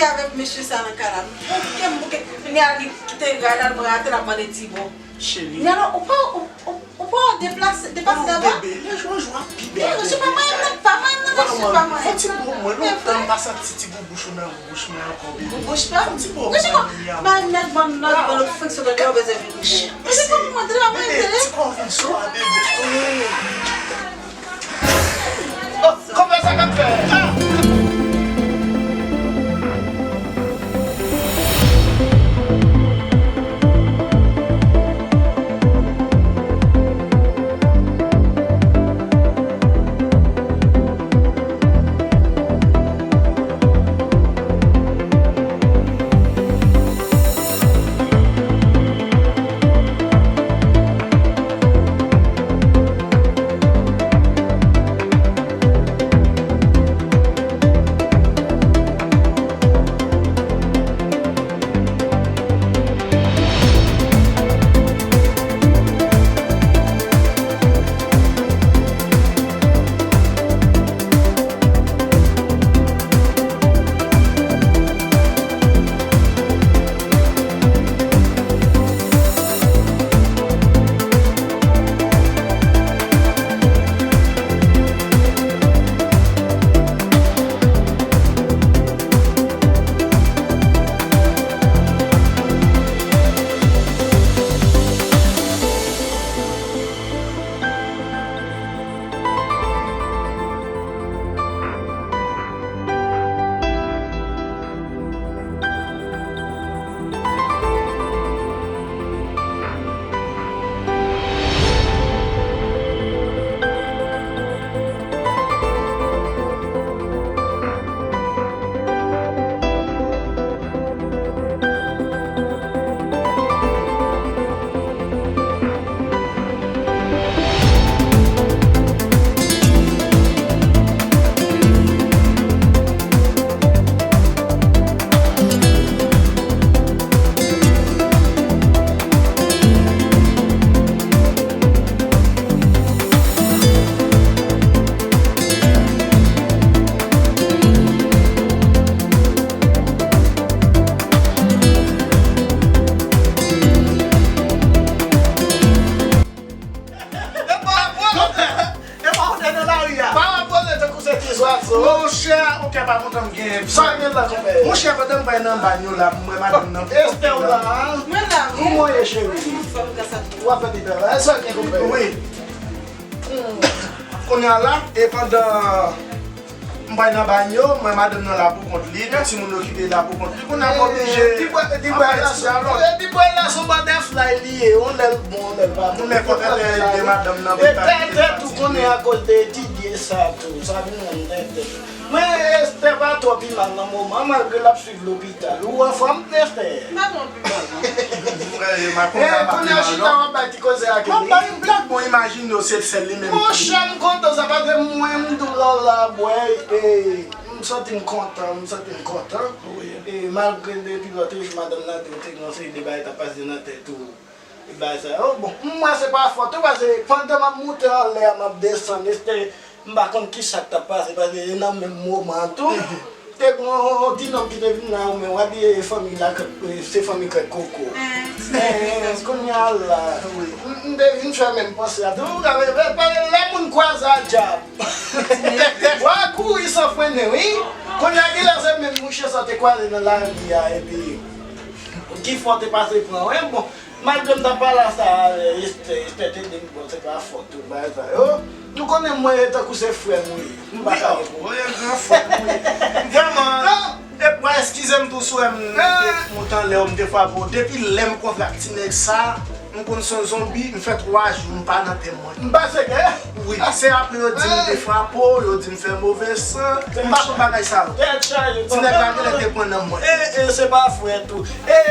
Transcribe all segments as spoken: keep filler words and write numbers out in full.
avèk mesye sa nan kay la. M bouke, m bouke. Kounye a li kite ray la, l prale, l ap mande Tibo. Cheri. Nènò, ou pa, ou, ou, ou pa deplase, depase daba? Bebe, lè jou an jou ap pi bèl. Bebe, se pa mwen, non, pa mwen, non, mesye, pa mwen. Fò ti bo mwen, lontan m pa santi ti boubouch ou nan bouch mwen ankò, bebe. Boubouch pa? Fò ti bo mwen, Yam. Mwen nèt, ban m nòt, ban m friksyon, lè w bezwen vin. Mesye, pa mwen, antre, pa mwen, bebe, ti kò vin so a, bebe. Oh, konpè sa k ap fè? Ah! E pa vòlè, e pa vòlè nan lari a. Pa vòlè tankou se ti zwazo. Monchè, ou kè pa kontan m gen. Sa gen la, konpè? Monchè, pandan m pral nan banyo la, m wè madanm nan. Estè, ou la? Mwen la, wi. Kòman w ye, cheri? Anfòm, gras a Dye. W ap fè ti travay. Sa gen, konpè? Wi. Hmm. Kounye a la, e pandan m pral nan banyo, m wè madanm nan la pou kont li, tout timoun yo kite la pou kont li. Kounye a m oblije ap bay ti dyalòg. Epi bwè la se yon butterfly li ye, yon lè l bon, yon lè l pa bon. Nenpòt lè ede madanm nan pou l ta kite l fatige. Tou konnen akoz de Didier sa tou, sa vin rann tenten. Men Estè pa twò pi mal nan moman, malgre l ap swiv lopital. Ou anfòm, Estè? M pa twò pi mal, non. Frè, e, Makoya pa pi mal, non. Kounye a chita w ap bay ti koze ak li. M ap bay yon blag, bon, imajine w, se sèl li menm ki. Monchè, m kontan sa, paske mwen, m di w la, la, bwè, e, m santi m kontan, m santi m kontan. Wi. E, malgre depi lòt jou, madanm nan di w te gen yon seri de bagay t ap pase nan tèt ou. Bagay sa yo, bon, m wè se pa fòt ou, paske pandan m ap moute anlè a, m ap desann, Estè, m pa konn kisa k t ap pase, paske e nan menm moman an tou, te gen yon ti nonm ki te vin la, men w ap di e fanmi la, se fanmi Krèk Koko. Eh, kounye a la, m, m te vin fè menm panse a tou, lè moun kwaze a djab, w a kouri san frennen, wi. Kounye a, genlè se menm mouche sa w te kwaze nan lari a, epi ki fè w te pase pran, wi, bon. Malgre m t ap pale a sa, Estè, Estè te di m, bon, se pa fòt ou, bagay sa yo. Nou konnen mwen e tankou se frè m, wi. M pa ka reponn. Wi, gran frè m, wi. Vrèman, e, bon, eskize m tou si w wè m te moute anlè w, m te frape w. Depi lè m kontre ak ti nèg sa, m konn se yon zonbi, m fè twa jou, m pa nan tè mwen. M pase gen. Wi, se apre yo di m te frape w, yo di m fè move san. M pa konn bagay sa yo. Tèt chaje. Ti nèg la genlè te pran nan mwen. E, e, se pa frè tou. E,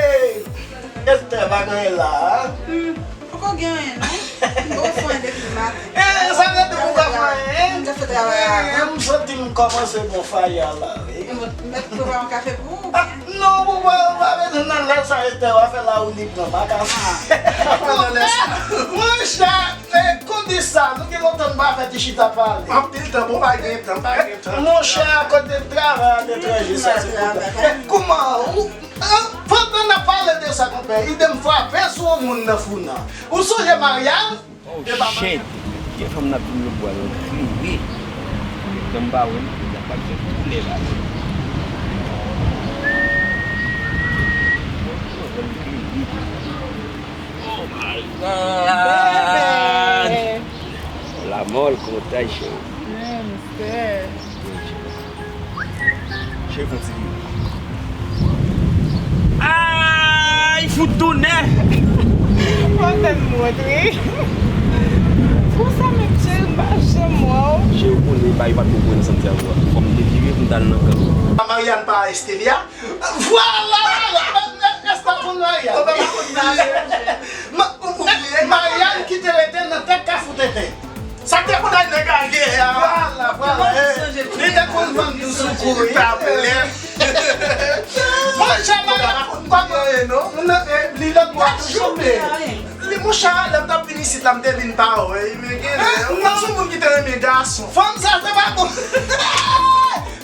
Estè pa gen anyen la a. Hmm, poko gen anyen, non. M poko fè anyen depi maten. E, sa vle di ou pa fè anyen? M te fè travay a. E, m santi m kòmanse gon faya la, wi. E mwen, m mèt prepare yon kafe pou ou, oubyen? Ah, non, ou pa, ou pa bezwen nan lè sa, Estè, w a fè la ou li pran, pa kafe. Ah. Monchè, e, kondi sa, nou gen lontan n pa fè ti chita pale. Anpil tan, bon, pa gen tan, pa gen Monchè, kote travay aletranje sa se pwoblèm. E kouman ou, an, pandan n ap pale de sa, konpè, ide m frape sou yon moun nan fou nan. Ou sonje Marianne? Oh shit! Gen fanm nan vin lòtbò a, yo klere. Jan m pa wè l, yo ap fè koulè la. Oh my God! Bebe! Lamò l kontan, cheri. Yeah, mister. Cheri, fè yon ti vire. Ay, fout tounen! Mwen fè m montre. Konsa menm, cheri, m pa janm wè w. Cheri, ou konnen, bagay pa t bon pou mwen nan Santiago a. Fò m te vire pou m t al nan kan. Marianne pa Estelia. Vwala, vwala. Èske w konn Marianne? Ou pa konn Marianne. Ma-, ou, ou, Marianne ki te rete nan tèt Kafou Tenten. Sa te konn al nèg a gè a. Vwala, vwala. Li te konn vann dous sou kouri. Monchè, Marianne, kòman, non, non, eh, li lòtbò a toujou, men li, monchè, lè m t ap vin isit la, m te vin pa wè, men gen lè, m sou moun ki te renmen gason. Fanm sa, se pa bon.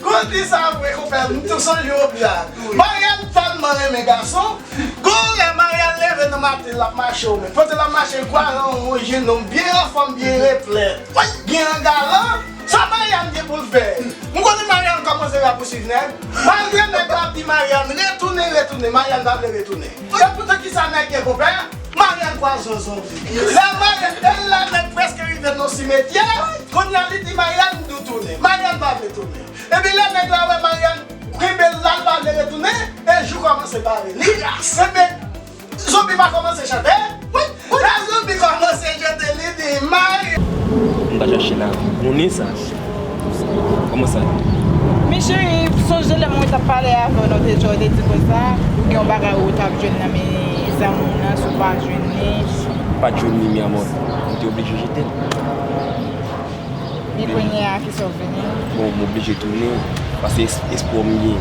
Kondi sa vre, konpè, m tou sonje w la. Marianne tèlman renmen gason. Gon lè Marianne leve nan maten, l ap mache, ou men. Pandan l ap mache, l kwaze yon jenòm byen anfòm, byen replè, byen galan. Sa Marianne gen pou l fè? M konnen Marianne kòmanse rapousiv nèg. Malgre nèg la ap di Marianne retounen, retounen, Marianne pa vle retounen. E poutan kisa nèg gen, konpè? Marianne kwaze yon zonbi. Lè Marianne, e lè nèg prèske rive nan simetyè, kounye a li di Marianne, nou tounen. Marianne pa vle tounen. Epi lè nèg la wè Marianne kenbe l la, l pa vle retounen, e jou kòmanse bare. Li, enben, zonbi pa kòmanse chante. Wi, wi. Lè zonbi kòmanse chante, li di, Mari. M ta chache la. Konnen sa. Kòman sa ye? Men cheri, sonje lè mwen t ap pale avè w, nou te di, w te di konsa, ou gen yon bagay ou t ap jwenn nan men zanmi w nan, si w pa jwenn li. M pa t jwenn li, mi amor. M te oblije jete l. Men kounye a, kisa w vini? Bon, m oblije tounen, paske es-, espwa m ye.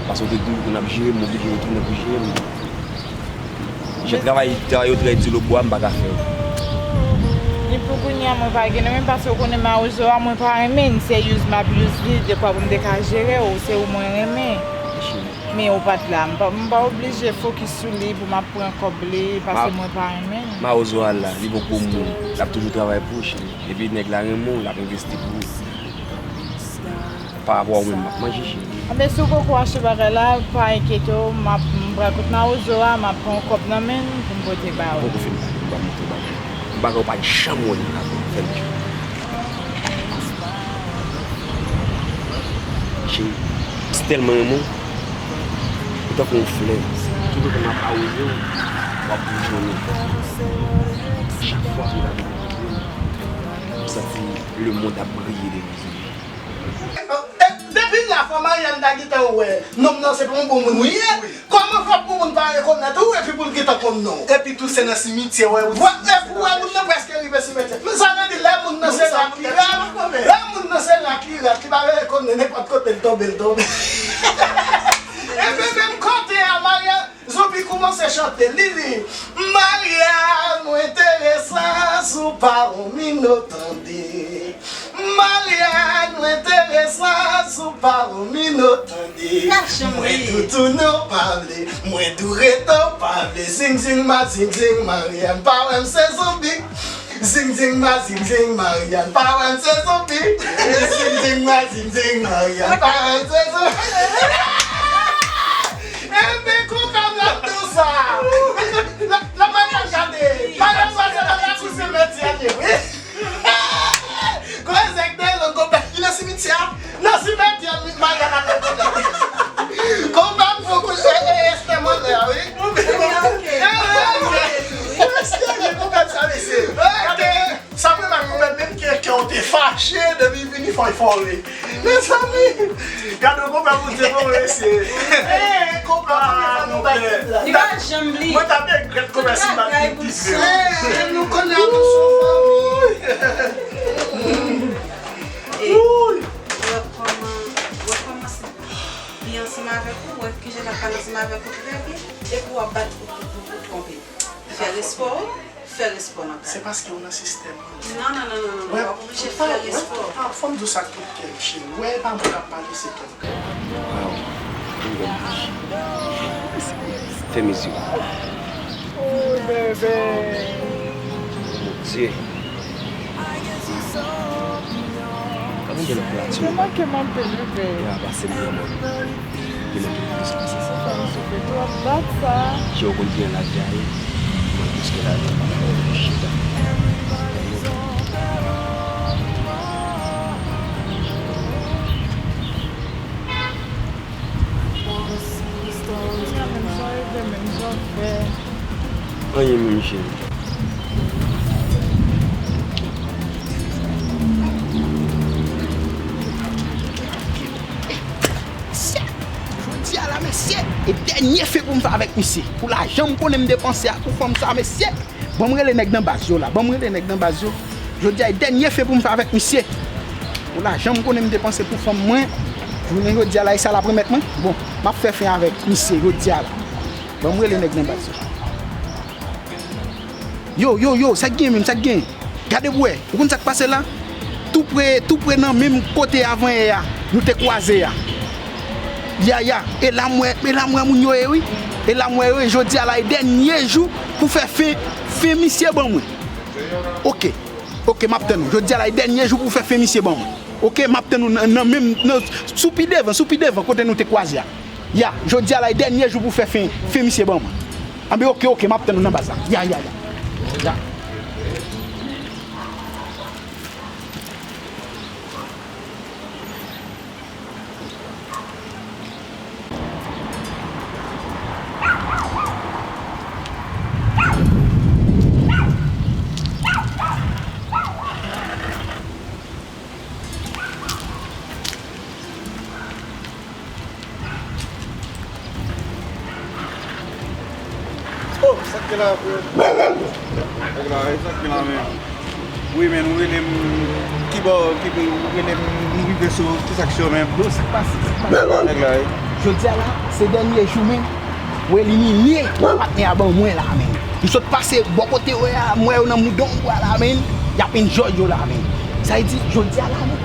Paske w te di m pou n ap jere, m oblije retounen pou jere m. Jan travay, travay yo trè di lòtbò a, m pa ka fè l. Men pou kounye a, mwen pa gen nan men, paske w konnen mawozo a, mwen pa renmen l, se use m ap use li, dekwa pou m te ka jere w, se ou mwen renmen. Men ou pa t la, m pa, m pa oblije fokis sou li pou m ap pran kòb li, paske mwen pa renmen l. Mawozo a la, li poko moun, l ap toujou travay pou ou, cheri. Epi nèg la renmen w, l ap envesti pou ou. Pa rapò a ou menm, m ap manje, cheri. Anben, si w poko achte bagay la, pa enkyete w, m ap, m pral kot mawozo a, m ap pran yon kòb nan men l pou m pote ba ou. Poko fin pale, m pral montre w bagay. Yon bagay ou pa t janm wè nan lavi w, fè m di w. Cheri, m tèlman renmen w, ou tankou yon flè. Toutotan m ap awoze w, w ap boujonnen. Chak fwa m gade w, m santi lemonn ap briye devan zye m. E, depi la fwa Marianne ta gentan wè nonm nan se pa yon bon moun li ye. Kòman fè pou moun pa rekonèt ou epi pou l gentan konn non w? Epi tou se nan simityè w wè ou. Wè, epi w wè moun nan prèske rive simetyè. Men sa vle di lè moun nan se rat li rat, lè moun nan se rat li rat, li pa rekonèt nenpòt kote l tonbe, l tonbe. Epi menm kote a, Marianne, zonbi kòmanse chante, li di, Marianne, ou enteresan, si w pa yon mino tande. Marianne, ou enteresan, si w pa yon mino tande. Mwen toutoune w pa vle, mwen tou rete w pa vle. Zing, zing, ma, zing, zing, Marianne, pa wè m se zonbi. Zing, zing, ma, zing, zing, Marianne, pa wè m se zonbi. Zing, zing, ma, zing, zing, Marianne, pa wè m se zonbi. Enben, konpa m la tou sa. La, la, Marianne gade. Marianne pase nan lakou simetyè li, wi. Koze k de lòn konpè. Li nan simityè a? Nan simetyè, Marianne ap rekonèt. Konpè m fou kou, e, e, Estè Mònè a, wi. Estè, konpè m sa, mesye. Gade, sa fè mal konpè m, menm ke kè w te fache, depi vini fò l fòre. Mezanmi, gade yon konpè pou Dye, bon, mesye. Eh, konpè, konpè, konpè. Li pa janm bliye. Mwen ta regrèt konpè si m pa t vin pite. Eh, nou konnen nou se yon fanmi. Wè kòman, wè kòman se byen ansanm avèk ou, wè kijan l ap pale ansanm avèk ou trè byen, epi w ap bat pou, pou, pou, pou twonpe l. Fè respè w. Fè respè w nan kay. Se paske w nan sistèm nan. Non, non, non, non, non, w ap oblije fè respè w. Fò m di w sa ak tout kè m, cheri. W wè, e pa mwen k ap pale, se kè m k ap pale. Waw. Fè mizik. Oh, bebe. Bondye. Gade bèl plati. Te manke m anpil, bebe. Ya, pase m vrèman. Te manke m plis pase sa. Sa m soufri twòp dat sa. Jan w konn pran lavi a ye. Mwen plis ke lavi a pa fè chita. Anyen menm, cheri. Mesye, jodi a la, mesye, e dènye fen pou m fè avèk misye. Pou lajan m konnen m depanse a pou fanm sa, mesye. Ban m rele nèg nan baz yo la. Ban m rele nèg nan baz yo. Jodi a e dènye fen pou m fè avèk misye. Pou lajan m konnen m depanse pou fanm mwen. Jounen jodi a la, e sa l ap remèt mwen. Bon, m ap fè fen avèk misye jodi a la. Ban m rele nèg nan baz yo. Yo, yo, yo, sa k gen menm, sa k gen? Gade pou wè. Ou konn sa k pase la? Tou pre, tou pre nan menm kote avanyè a, nou te kwaze a. Ya, ya. E la m wè, e la m wè moun yo ye, wi. E la m wè yo ye. Jodi a la, e dènye jou pou fè fen, fen misye ban mwen. Oke. Oke, m ap tann ou. Jodi a la, e dènye jou pou fè fen misye ban mwen. Oke, m ap tann ou nan, nan menm, nan, sou pi devan, sou pi devan, kote nou te kwaze a. Ya, jodi a la, e dènye jou pou fè fen, fen misye ban mwen. Anben, oke, oke, m ap tann ou nan baz la. Ya, ya, ya. Ya. Oh, sa k gen la, frè? Nèg la, sa k gen la, men? Wi, men, ou rele m, kibò, kibò, ou rele m, m rive sou, ki sa k sou, men? Yo, sa k pase, sa k pase? Nèg la, wi. Jodi a la, se dènye jou, men. Ou elimine patnè a ban mwen la, men. M sot pase bò kote yo a, m wè yo nan mouda yon bwa la, men. Y ap enjoy yo la, men. Sa vle di, jodi a la, men,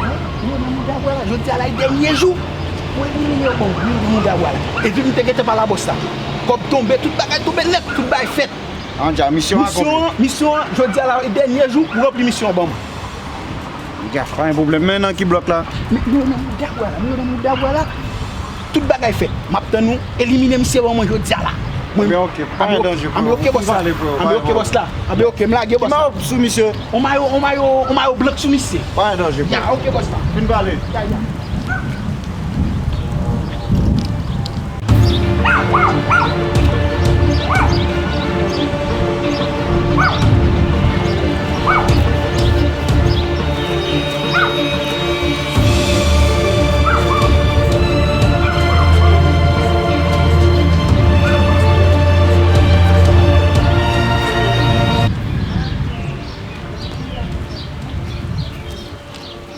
yo nan mouda bwa la. Jodi a la, e dènye jou. Ou elimine yo, bon, yo nan mouda bwa la. Epi m te gentan pale a bòs la. Kòb tonbe, tout bagay tonbe nèt, tout bagay fèt. An dja, misyon akonpli. Misyon an, misyon an, jodi a la, e dènye jou pou ranpli misyon an ban mwen. Dja, pa gen pwoblèm, men nan ki blòk la? Men, men yo nan mouda bwa la, men yo nan mouda bwa la. Tout bagay fèt. M ap tann ou, elimine misye ban mwen jodi a la. Mwen, anben, oke, pa gen danje, frè. Anben, oke, bòs la. Anben, oke, bòs la. Anben, oke, m lage, bòs la. Ki mayo sou misye? On mayo, on mayo, on mayo blank sou misye. Pa gen danje, frè. Ya, oke, bòs la. Fin pale. Ya, ya.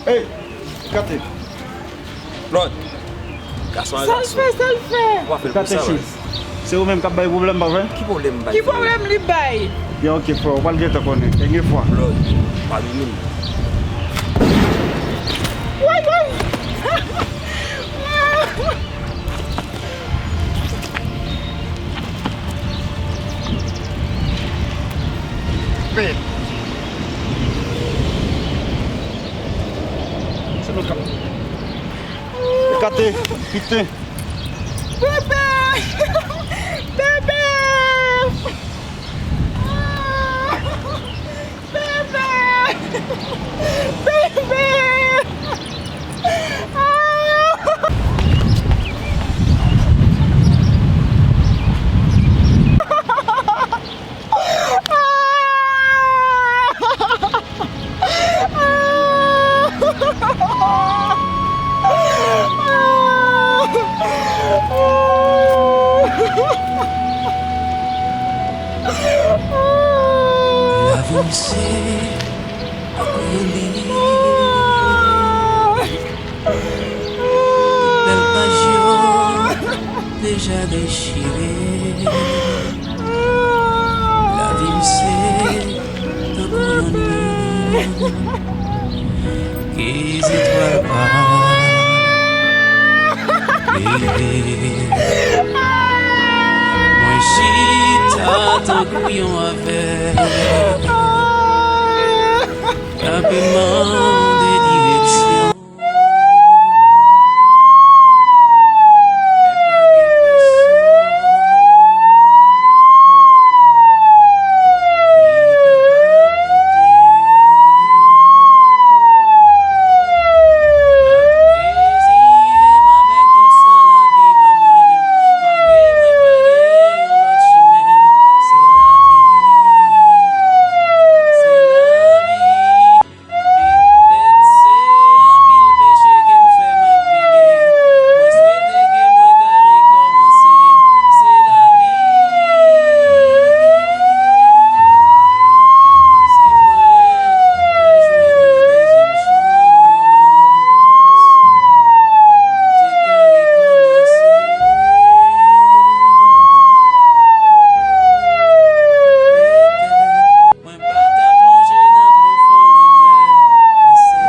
Ey, Kate. Lòd. Gason a gason. Sa l fè, sa l fè? Ou pa fè l pou sa, baz. Se ou menm k ap bay pwoblèm, pa vre? Ki pwoblèm m bay, frè? Ki pwoblèm li bay? Byen, oke, frè, ou pral gentan konnen. Dènye fwa. Lòd, padone m. Woy, woy! Bèl. Se nou k ap ekate, piten. Bebe! Bebe! Bebe! Bebe! Ah! Lavi m se yon liv, bèl paj yo deja dechire. Lavi m se Ki zétwal pa leve. Mwen chita tankou yon avèg k ap mande direksyon. Petèt se anpil peche ke m fè m ap peye. Mwen swete ke mwen ta rekòmanse. Se lavi. Si mwen ta jwenn yon dezyèm chans, m te ka rekòmanse. Petèt. Mwen pa ta plonje nan pwofon regrè, men se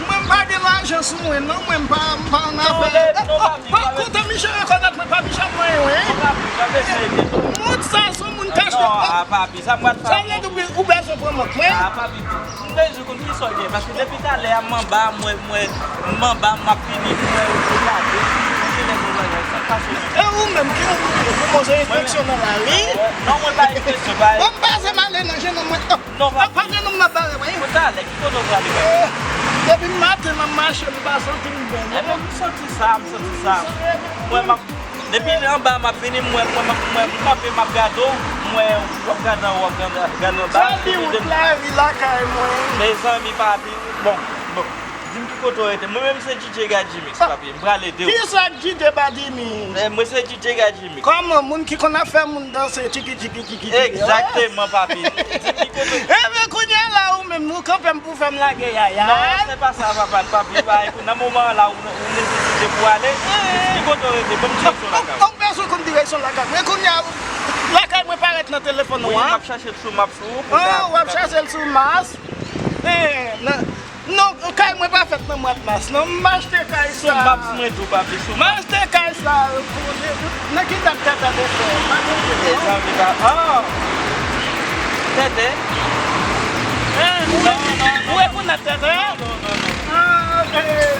Mwen m pa gen lajan sou mwen, non, mwen m pa, m pa annafè. Kote misye rekonèt mwen pa misye mwen, wi. Moun sa se yon moun k achte. Sa vle di ou bezwen pran mòt mwen. M bezwen konn kisa w gen, paske depi talè a m anba, m wè, m wè, m anba, m ap vini, m wè ou gade, ou genlè gon bagay, sa k pase menm? E ou menm, ki ou ye? Ou poze enfeksyon nan lari? Non, mwen pa enfeksyon, pa. Bon, m pase m ale nan jenòm mwen. Non, pa. Pa jenòm nan bare mwen. Ou talè, ki kote w prale menm? Depi maten m ap mache, m pa santi m byen, non. Ebyen, m santi sa, m santi sa. Mwen, m ap Depi anba m ap vini, m wè, m wè, m wè, m kanpe, m ap gade w, m wè w ap gade anwo, w ap gade, gade anba. Sa di wout lari lakay mwen. Mezanmi, papi, bon, bon. Di m ki kote w rete. Mwen menm se D J Gadjimix, papi. M pral ede w. Kisa D J Gadjimix? Eh, mwen se D J Gadjimix. Kòman moun ki konn ap fè moun danse tiki tiki tiki tiki? Egzakteman, papi. Di m ki kote. Ebyen, kounye a la, ou menm, ou kanpe m pou fè m lage yaya. Non, se pa sa, papa, n p ap viv avèk ou. Nan moman an la, ou, ou nesesite pou ale. Ki kote w rete? Ban m direksyon lakay ou. Ou bezwen konn direksyon lakay mwen. Kounye a, lakay mwen parèt nan telefòn ou an. Wi, m ap chache l sou Maps ou pou. Ah, w ap chache l sou Maps? Eh, nan, non, kay mwen pa fèt nan mwa mas, non. M achte kay sa. Sou Maps mwen tou, papi, sou Maps. M achte kay sa. Nan ki dat tètè te fè? Pa gen tètè. Mezanmi, pa, ah! Tètè? Eh, ou rekonèt tètè? Non, non, non. Ah, eh.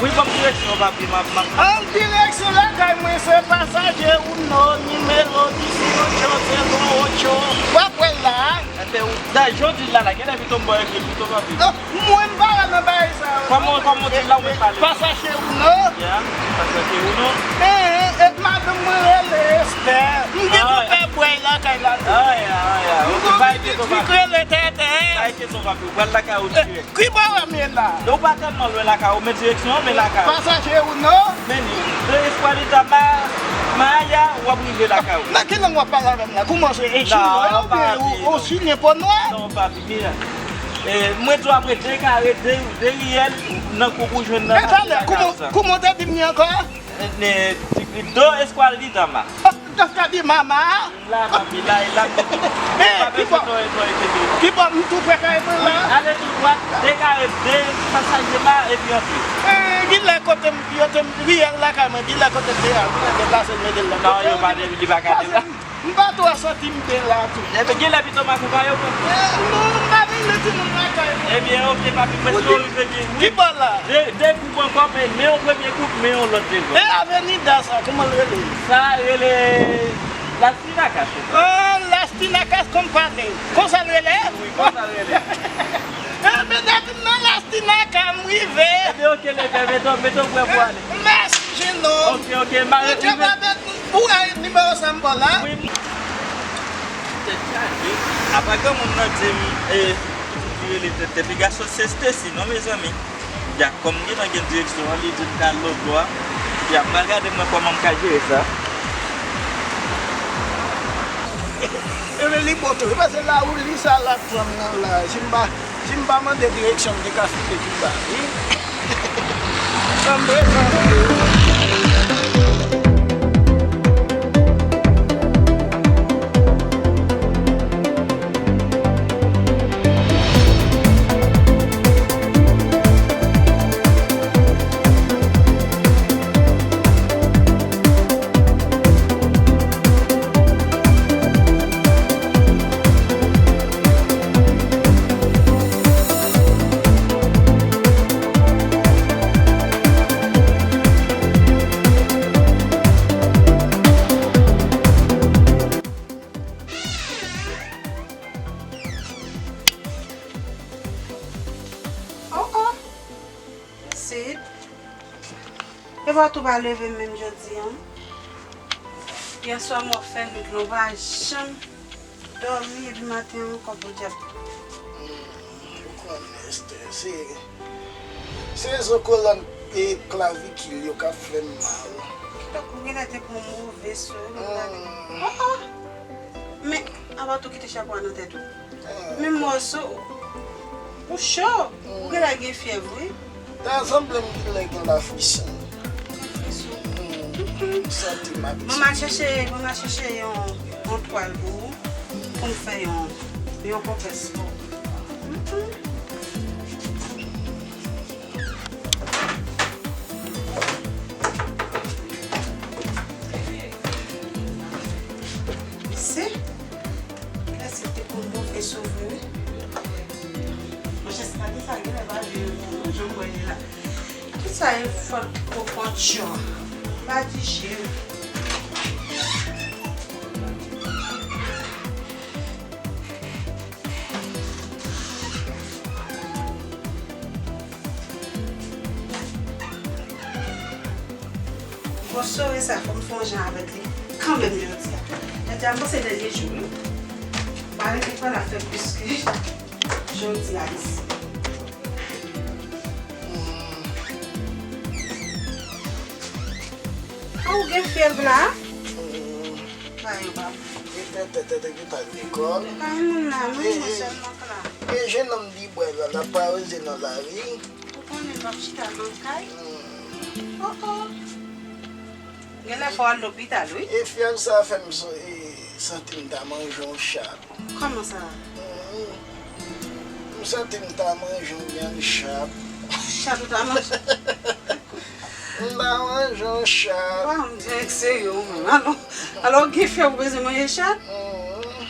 Wi, ban m direksyon, papi, m ap, m ap. An direksyon lakay mwen, se Pasaje Uno, nimewo dizuit, se bon ocho. W ap wè l la. Enben, ou, da, jan w di l la, la, genlè pito m ba w ekri pito, papi. Non, mwen m pa nan bagay sa yo. Kòman, kòman w di l la, ou mèt pale? Pasaje Uno. Ya, Pasaje Uno. Eh, eh, eh, madanm mwen rele Esther. M gen pou fè bwèy lakay la tou. Ah, ya, ah, ya. Ok, bay pito, papi. M gen yon pitit fi k rele Tètè. Bay pito, papi. Ou pral lakay ou dirèk. Ki bò w ye la? Ou pa tèlman lwen lakay ou, men direksyon an, men lakay ou. Pasaje Uno. Men li, de Escuelita Ma-, Maya, w ap rive lakay ou. Nan ki lang w ap pale avè m la? Kouman se? E chinwa yo oubyen ou, ou chilyen po nwè? Non, papi, mira. Eh, mwen di w apre de kare, de, de riyèl, nan koup ou jwenn nan. E talè, kouman, kouman w te di m li ankò? Eh, eh, Dos Escuelita Ma. Dos Escuelita Ma. La, papi, la, e la, men tou. Eh, ki bò? Ki bò? M tou prè kay mwen la. Wi, ale tou dwat, de kare, de Pasaje Ma, epi antre. Eh, genlè kote m, yo te, riyèl lakay mwen, genlè kote m te a, genlè deplase l mete l nan kote. Non, yo pa de, li pa ka deplase. M pa twò santi m byen la tou. Ebyen, genlè pito m akonpaye w, pran. Eh, non, m pa vle Mete nou lakay mwen. Ebyen, oke, papi, prèske ou rive byen, wi. Ki bò la? De, de koup ankò, men, men yon premye koup, men yon lòt devan. E Avenida sa, kòman l rele? Sa rele Las Tinacas. Oh, Las Tinacas, konn pale. Konsa l rele? Wi, konsa l rele. Ebyen, depi m nan Las Tinacas, m rive. Ebyen, oke, leve, mete w, mete w prè pou ale. Mèsi, Jeno. Oke, oke, m a rive. Ou te pa met Ou wè nimewo sa m ba w la? Wi. Tèt chaje. Apa granmoun nan di m, e, pitit li rele tèt tèt. Piga sòsyè Stacy non, mezanmi. Ya, kòm m gentan gen direksyon an, li di m ka al lòt bò a. Ya, m pral gade mwen kòman m ka jere sa. Ebyen, li bon tou. Paske la ou li sa l ap pran m nan la. Si m pa, si m pa mande direksyon, m te ka file pi ba, wi. Sanble, sanble. Oh, oh. Sid. Epa w tou pa leve menm jodi a? Yèswa mwen fè nwit lan, w pa janm dòmi epi maten an ankò, podyab. Hmm, ou konnen, Esther, se, se zo kolòn e klavikil yo k ap fè m mal. Kidonk, ou genlè te pran move swen, ou genlè te... Hmm. Oh, oh! Men, apa tou kite chapo a nan tèt ou. Men mòso, ou cho, ou genlè gen fyèv, wi. Ta sanble m genlè gen lafrison. Lafrison. Hmm, m santi m ap... Bon, m al chèche, bon, m al chèche yon, yon twal pou ou, pou m fè yon, yon konprès pou ou. Se, lè se te konn bon fè sou vre, wi. Monchè, se pa de sa, genlè pa jwe, jan m wè li la. Tout sa e fòt pwopòtyon. Pa di je, wi. Bon, sore sa, fò m fè yon jan avèk li kanmenm jodi a. Jodi a, m panse dènye jou, wi. Pa rete pa la fè plis ke jodi a isi. A, ou gen fyèv la? Ba yo, ba m. Li fè tèt, tèt, tèt, li pa lekòl. Pa gen moun la, non, mwen sèlman k la. E jennonm libwa la, l ap pareze nan lari. Ou konnen m ap chita nan kay? Oh, oh. Genlè fò w al lopital, wi. E fyèv sa fè m so-, e, santi m ta manje yon chat. Kòman sa? Hmm. M santi m ta manje yon vyann chat. Chat ou ta manje? M ta manje yon chat. Waw, m di w serye w menm. Alò, alò gen fyèv ou bezwen manje chat? Hmm.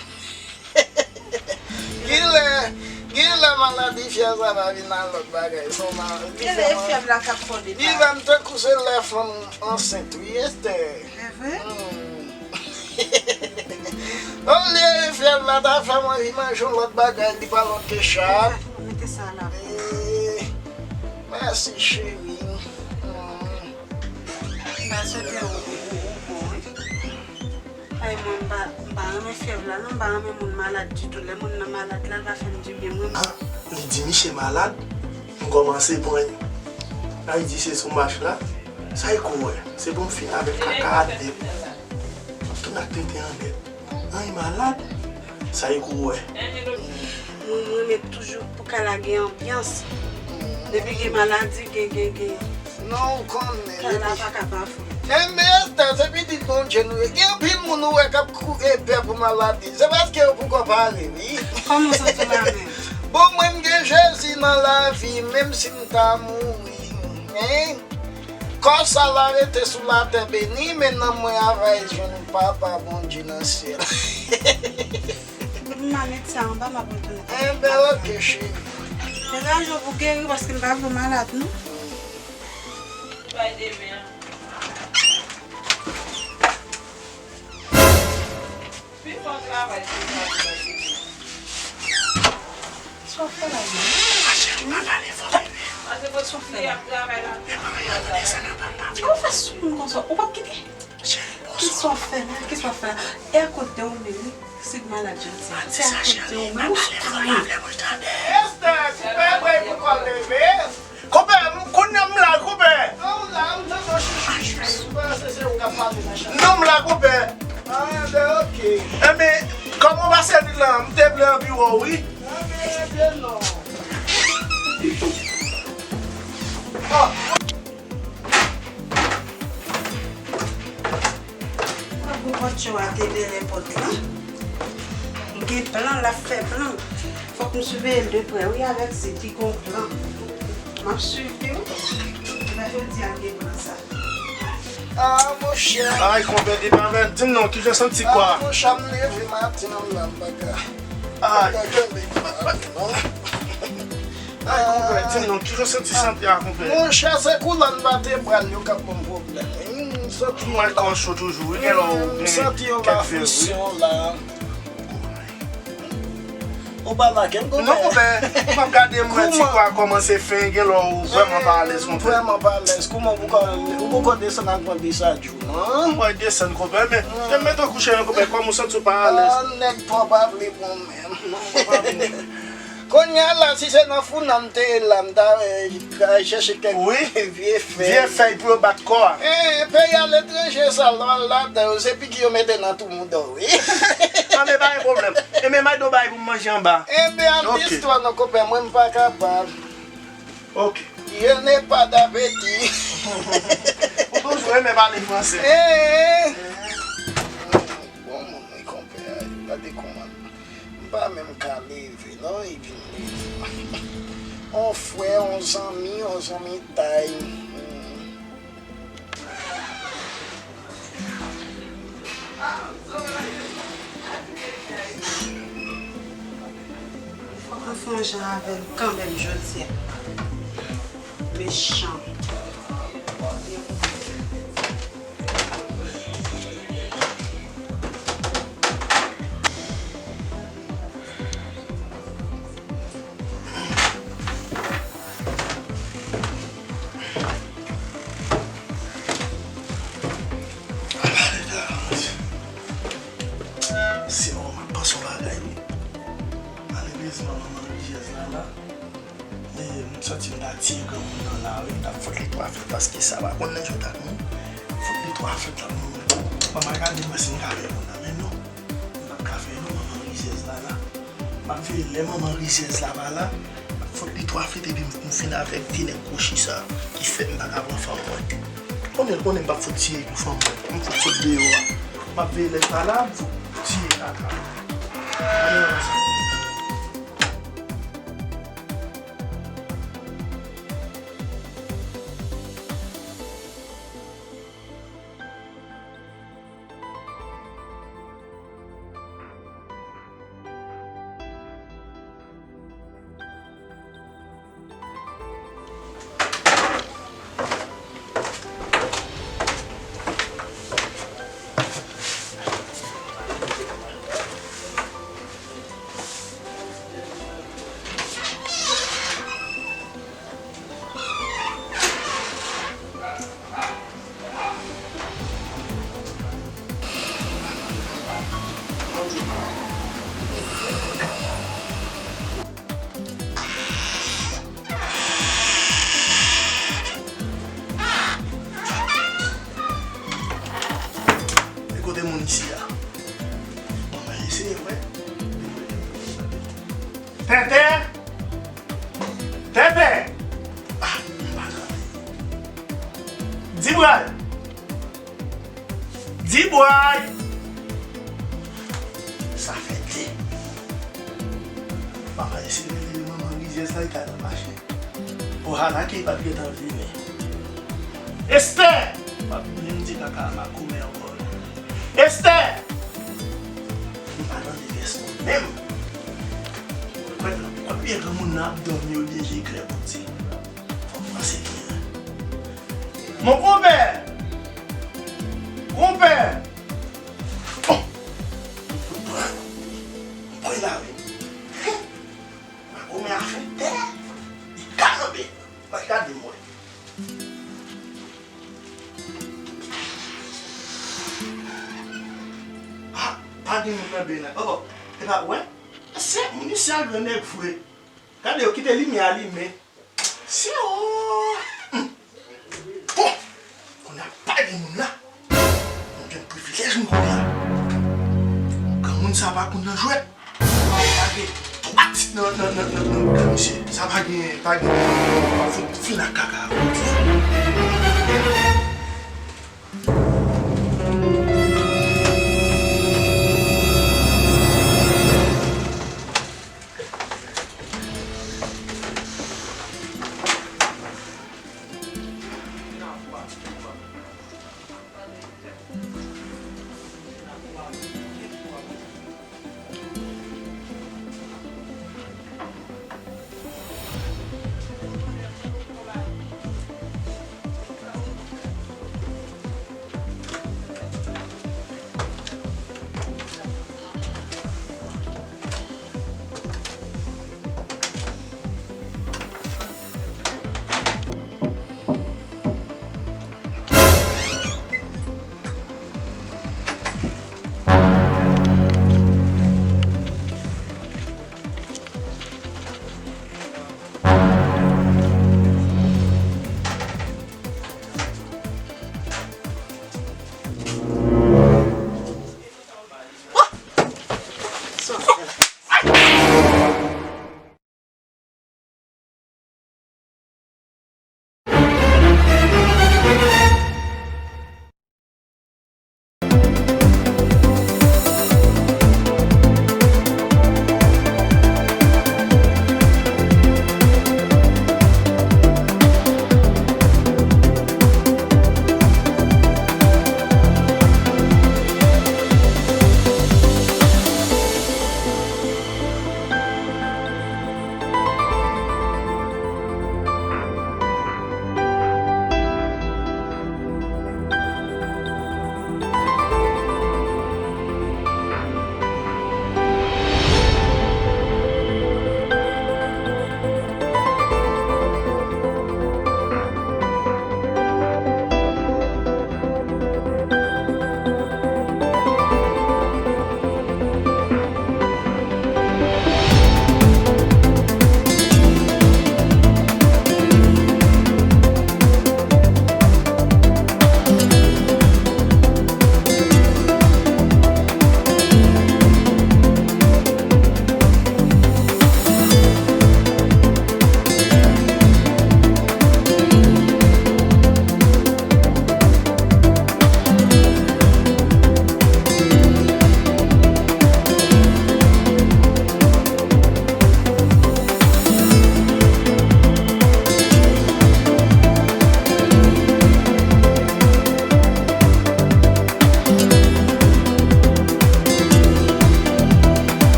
Genlè, genlè maladi fyèv sa va vin nan lòt bagay. Se yon maladi. Genlè e fyèv la k ap fè w depa. Li fè m tankou se lè fanm ansent, wi, Esther. Se vre? Hmm. Olye fyèv la ta fè m anvi manje yon lòt bagay, li pa lòt ke chat. Mete sa la. Eh, mèsi, cheri. Hmm. M pa swete w, w, w, w bon, wi. Ay, mwen, m pa, m pa renmen fyèv la, non, m pa renmen moun malad ditou. Lè moun nan malad la, l pa fè m dibyen, mwen. Ah, li di misye malad, m kòmanse pran. Ay, di se sou mach la. Sa e kou wè, se pou m fin avèk kaka a nèt. M ap tounen ak tenten an nèt. An, li malad? Sa e kou wè. Mwen, m renmen toujou pou kay la gen anbyans. Depi gen maladi, gen, gen, gen. Non, ou konnen. Kay la pa ka pa fou. Enben, Esther, se pitit Bondye nou ye. Gen anpil moun ou wè k ap kouri pè pou maladi. Se paske yo poko pare, wi. Kòman w santi w la menm? Bon, mwen, m gen Jezi nan lavi, menm si m ta mouri. Hein? Kò sa la rete sou latè beni, men nanm mwen ava jwenn Papa Bondye nan syèl. M a met sa anba, m ap retounen. Enben, oke, cheri. Degaje w pou geri, paske m pa vle w malad, non. Bay demen an. Pi fò travay pou travay. Sa w fè la, menm? Ma cheri, pa pale fò, bebe. Sa w fè la? E pa anyen, desann anba, pa vle. Ou fè sou moun konsa, ou p ap kite? Cheri, bonswa. Kisa w fè la? Kisa w fè la? E akoz de ou menm, wi. Si w malad, janti. Se akoz de ou menm, ou sou travay. Esther, koupe bwè pou kò leve. Konpè, m, kounye a m la, konpè. An, w la, m tande w chouchou. M panse se ou k ap pale nan chanm. Non, m la, konpè. Ah, ben, oke. Enben, kòman w pase nèt la? M te vle anvi wè w, wi. Enben, enben, non. Oh. Gwo pòtyo a te dèyè pòt la. Gen plan, l ap fè plan. Fòk m siveye l de prè, wi, avèk se ki gon plan. M ap swiv li, wi. Lè jodi a, gen plan sa. Ah, monchè. Ay, konpè, depi avè, di m non, kijan w santi kò a? Ah, monchè, m leve maten an, m nan baga. Ay. Ay, konpè, di m non, kijan w santi sante a, konpè? Monchè, se koulòn vètebral yo k ap ban m pwoblèm. M santi yon la, m santi yon la frisyon la. Ou pa lage m, konpè? Non, konpè. M ap gade, m wè ti kò a kòmanse fen, gen lè ou vrèman pa alèz, konpè. Vrèman pa alèz. Kouman ou poko, ou poko desann al pran bisaj ou, non? Mwen desann, konpè, men, men, men tankou chè, konpè, kòman ou santi w pa alèz? Ah, nèg pa w pa vle bon menm. Non, pa vle. Kounye a la, si se nan founan m te ye la, m ta, eh, al chèche kèk vye fèy. Vye fèy pou yo bat kò a. Eh, peyi aletranje sa, lè w al ladan yo, se piki yo mete nan tou mouda w, wi. Anben, pa gen pwoblèm. Enben, m al do bagay pou m manje anba. Enben, an istwa non, konpè, mwen m pa kapab. Ok. Je n'ai pas d'appétit. Ou toujou renmen pale fransè. Eh, eh. Bon moun, wi, konpè, gade kòman. M pa menm ka leve, non, epi m leve. On frè, on zanmi, on zanmitay. Hmm. Fòk nou fè yon jan avè l kanmenm jodi a. Mechan. Se yon, m ap panse yon bagay, wi. Malerezman, manman rijèz la, la. E, m santi m ta tiye granmoun nan la, wi, m t ap fout li twa flèt, paske sa pa konn nan jwèt ak moun. Fout li twa flèt la, moun. Manman gade m wè si m ka fè moun nan, men non. M p ap ka fè non, manman rizèz la, la. M ap veye lè manman rizèz la pa la, m ap fout li twa flèt epi m, m fin avèk vye nèg kwochi sa ki fè m pa ka pran fanm mwen. Konbyen l konnen m p ap fout tiye pou fanm mwen, m fout sot deyò a. M ap veye lè l pa la, m fout tiye kaka. Ann avanse. E kote moun isi a? Bon, mwen eseye, wè. Tenten! Tenten! Ah, m pa tande. Dibway! Dibway! Sa fè de. Papa eseye rele manman rizyèz la, li ta nan mache. Ohala ke li p ap gentan vini. Esther! M ap menm di kaka a makomè ankò. Esther! M pa tande pyès moun menm. Wè, wè, wè, granmoun nan ap dòmi olye je klè, Bondye. Fò m panse byen. Mon konpè! Konpè! Bon! M pran, m pran la, wi. Makomè a fè tè, li kanpe. Mwen gade mwen. Ah, pa gen moun nan byen la. Oh, oh. E pa, wè? Se moun isi a grannèg vre. Gade, yo kite limyè a limen. Se, oh! Hmm. Bon! Kounye a pa gen moun la. Mwen gen privilèj m kounye a. Granmoun sa pa konn nan jwèt. Lage twa tit nan, nan, nan, nan, nan bouda misye. Sa pa gen, pa gen. Fout fin ak kaka a, fout.